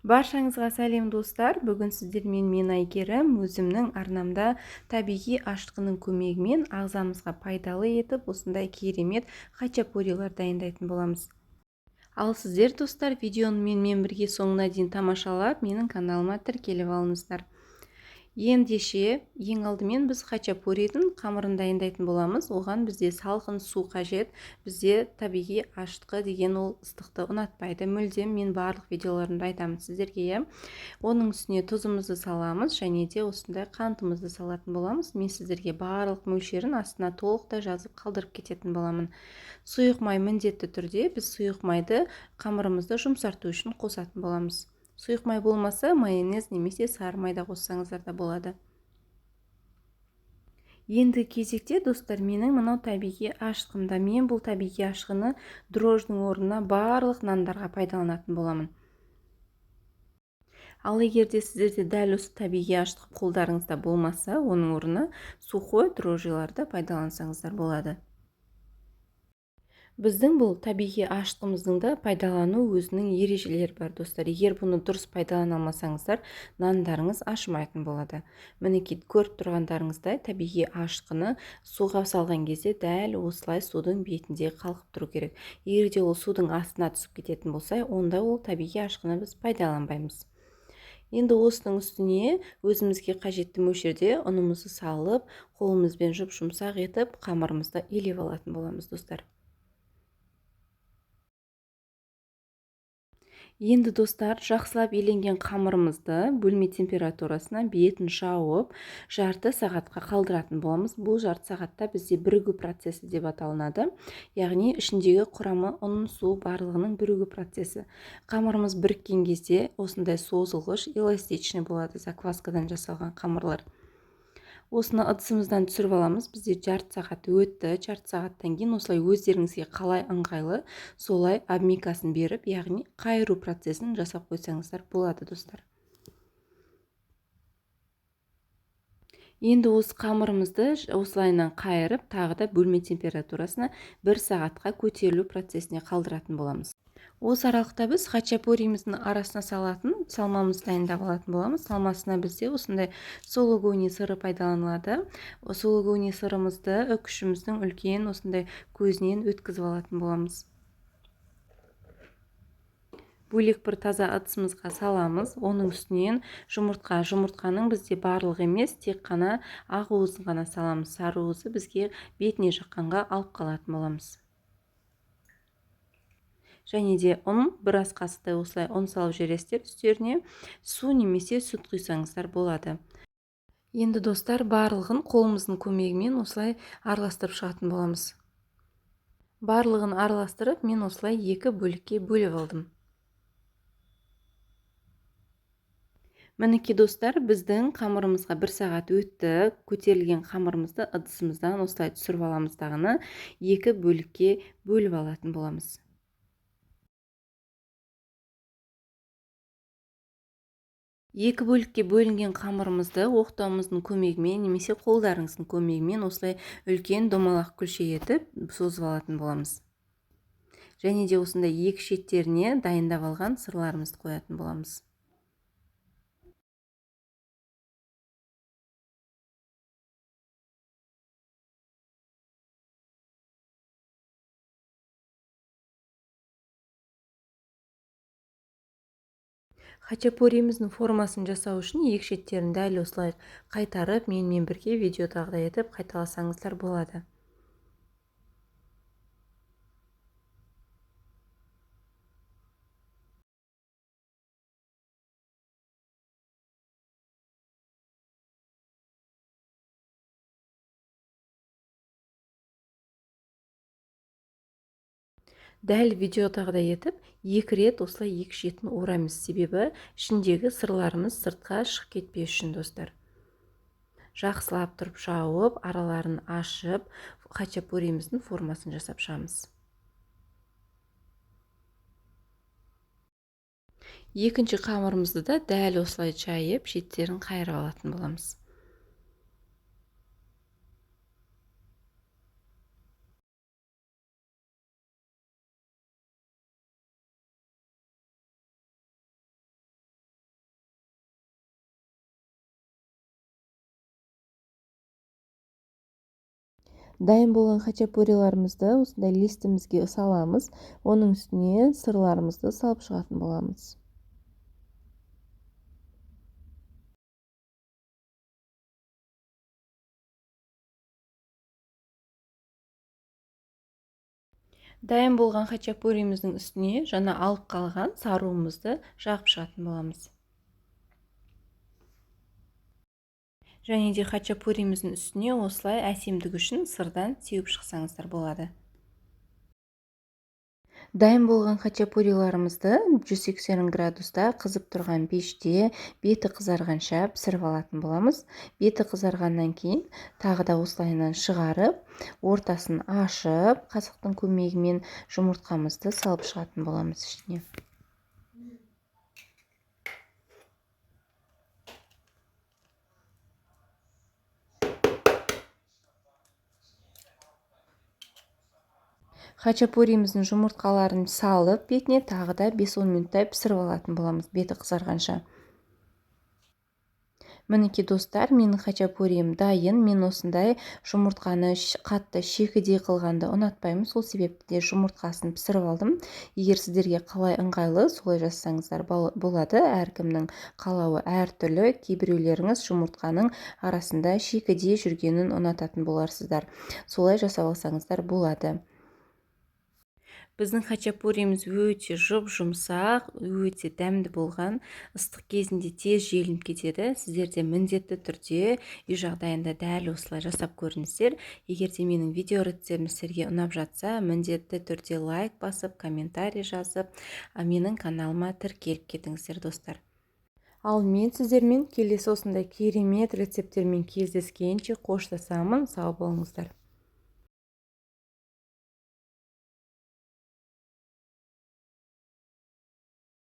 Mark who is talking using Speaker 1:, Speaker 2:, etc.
Speaker 1: Баршаңызға сәлем, достар! Бүгін сіздермен мен, Әйгерім, өзімнің арнамда табиғи ашытқының көмегімен ағзамызға пайдалы етіп осындай керемет хачапурилар дайындайтын боламыз. Ал сіздер, достар, видеоны менімен бірге соңына дейін тамашалап, менің каналыма тіркеліп алыңыздар. Ендеше, ең алдымен біз хачапуридің қамырын дайындайтын боламыз. Оған бізде салқын су қажет. Бізде табиғи ашытқы деген ол ыстықты ұнатпайды. Мүлдем, мен барлық видеоларымда айтамын сіздерге, иә. Оның үстіне тұзымызды саламыз және де осындай қантымызды салатын боламыз. Мен сіздерге барлық мөлшерін астына толықтай жазып қалдырып кететін боламын. Сұйық май міндетті түрде, біз сұйық майды қамырымызды жұмсарту үшін қосатын боламыз. Сұйық май болмаса, майонез немесе сары май да қоссаңыздар да болады. Енді кезекте, достар, менің мынау табиғи ашытқымда. Мен бұл табиғи ашытқыны дрожждің орнына барлық нандарға пайдаланатын боламын. Ал егер де сіздерде дәл осы табиғи ашытқы қолдарыңызда болмаса, оның орнына сухой дрожжиларды пайдалансаңыздар болады. Біздің бұл табиғи ашытқымыздың да пайдалану өзінің ережелері бар, достар. Егер бұны дұрыс пайдалана алмасаңыздар, нандарыңыз ашымайтын болады. Мінекей, көріп тұрғандарыңыздай, табиғи ашытқыны суға салған кезде дәл осылай судың бетінде қалқып тұру керек. Егер де ол судың астына түсіп кететін болса, онда ол табиғи ашытқыны біз пайдаланбаймыз. Енді осының үстіне өзімізге қажетті мөлшерде ұнымызды салып, қолымызбен жұп-жұмсақ етіп, қамырымызды илеп алатын боламыз, достар. Енді, достар, жақсылап еленген қамырымызды бөлме температурасына бетін жауып, жарты сағатқа қалдыратын боламыз. Бұл жарты сағатта бізде бірігу процесі деп аталынады. Яғни ішіндегі құрамы ұн, су барлығының бірігу процесі. Қамырымыз біріккен кезде осындай созылғыш, эластичный болады закваскадан жасалған қамырлар. Осыны ыдысымыздан түсіріп аламыз. Бізде жарты сағат өтті. Жарты сағаттан кейін осылай өздеріңізге қалай ыңғайлы, солай обмикасын беріп, яғни қайыру процесін жасап қойсаңыздар болады, достар. Енді осы қамырымызды осылайынан қайырып, тағы да бөлме температурасына бір сағатқа көтерілу процесіне қалдыратын боламыз. Осы аралықта біз хачапуриміздің арасына салатын салмамызды дайындап алатын боламыз. Салмасына бізде осындай сулугуни сыры пайдаланылады. Сулугуни сырымызды үкішіміздің үлкен осындай көзінен өткізіп алатын боламыз. Бөлек бір таза ыдысымызға саламыз. Оның үстінен жұмыртқа. Жұмыртқаның бізде барлығы емес, тек қана ақ уызын ғана саламыз. Сары уызы бізге бетіне жаққанға алып қалатын боламыз. Және де ұн, бір ас қасықтай осылай ұн салып жібересіздер үстеріне, су немесе сүт құйсаңыздар болады. Енді, достар, барлығын қолымыздың көмегімен осылай араластырып шығатын боламыз. Барлығын араластырып, мен осылай екі бөлікке бөліп алдым. Мінекей, достар, біздің қамырымызға бір сағат өтті. Көтерілген қамырымызды ыдысымыздан осылай түсіріп аламыз дағыны екі бөлікке бөліп алатын боламыз. Екі бөлікке бөлінген қамырымызды оқтауымыздың көмегімен немесе қолдарыңыздың көмегімен осылай үлкен домалақ күлше етіп созып алатын боламыз. Және де осындай екі шеттеріне дайындап алған сырларымызды қоятын боламыз. Хачапуриміздің формасын жасау үшін екі шеттерін дәл осылай қайтарып, менімен бірге видеодағыдай етіп қайталасаңыздар болады. Дәл видеодағыдай етіп екі рет осылай екі шетін ораймыз, себебі ішіндегі сырларымыз сыртқа шығып кетпес үшін, достар. Жақсылап тұрып жауып, араларын ашып, хачапуриміздің формасын жасап шығамыз. Екінші қамырымызды да дәл осылай жайып, шеттерін қайырып алатын боламыз. Дайын болған хачапуриларымызды осындай листімізге саламыз. Оның үстіне сырларымызды салып шығатын боламыз. Дайын болған хачапуриміздің үстіне жаңа алып қалған саруымызды жағып шығатын боламыз. Және де хачапуриміздің үстіне осылай әсемдік үшін сырдан сеуіп шықсаңыздар болады. Дайын болған хачапуриларымызды 180 градуста қызып тұрған пеште беті қызарғанша пісіріп алатын боламыз. Беті қызарғаннан кейін тағы да осылайынан шығарып, ортасын ашып, қасықтың көмегімен жұмыртқамызды салып шығатын боламыз ішіне. Хачапуриміздің жұмыртқаларын салып, бетіне тағы да 5-10 минуттай пісіріп алатын боламыз, беті қызарғанша. Мінекей достар, менің хачапуриім дайын. Мен осындай жұмыртқаны қатты шекідей қылғанды ұнатпаймын, сол себепті де жұмыртқасын пісіріп алдым. Егер сіздерге қалай ыңғайлы, солай жасасаңыздар болады. Әркімнің қалауы әртүрлі. Кейбіреулеріңіз жұмыртқаның арасында шекідей жүргенін ұнататын боларсыздар. Солай жасап алсаңыздар болады. Біздің хачапуриміз өте жұп-жұмсақ, өте дәмді болған. Ыстық кезінде тез желініп кетеді. Сіздер де міндетті түрде үй жағдайында дәл осылай жасап көріңіздер. Егер де менің видео рецептім сіздерге ұнап жатса, міндетті түрде лайк басып, комментарий жазып, менің каналыма тіркеліп кетіңіздер, достар. Ал мен сіздермен келесі осындай керемет рецепттермен кездескенше қоштасамын. Сау болыңыздар.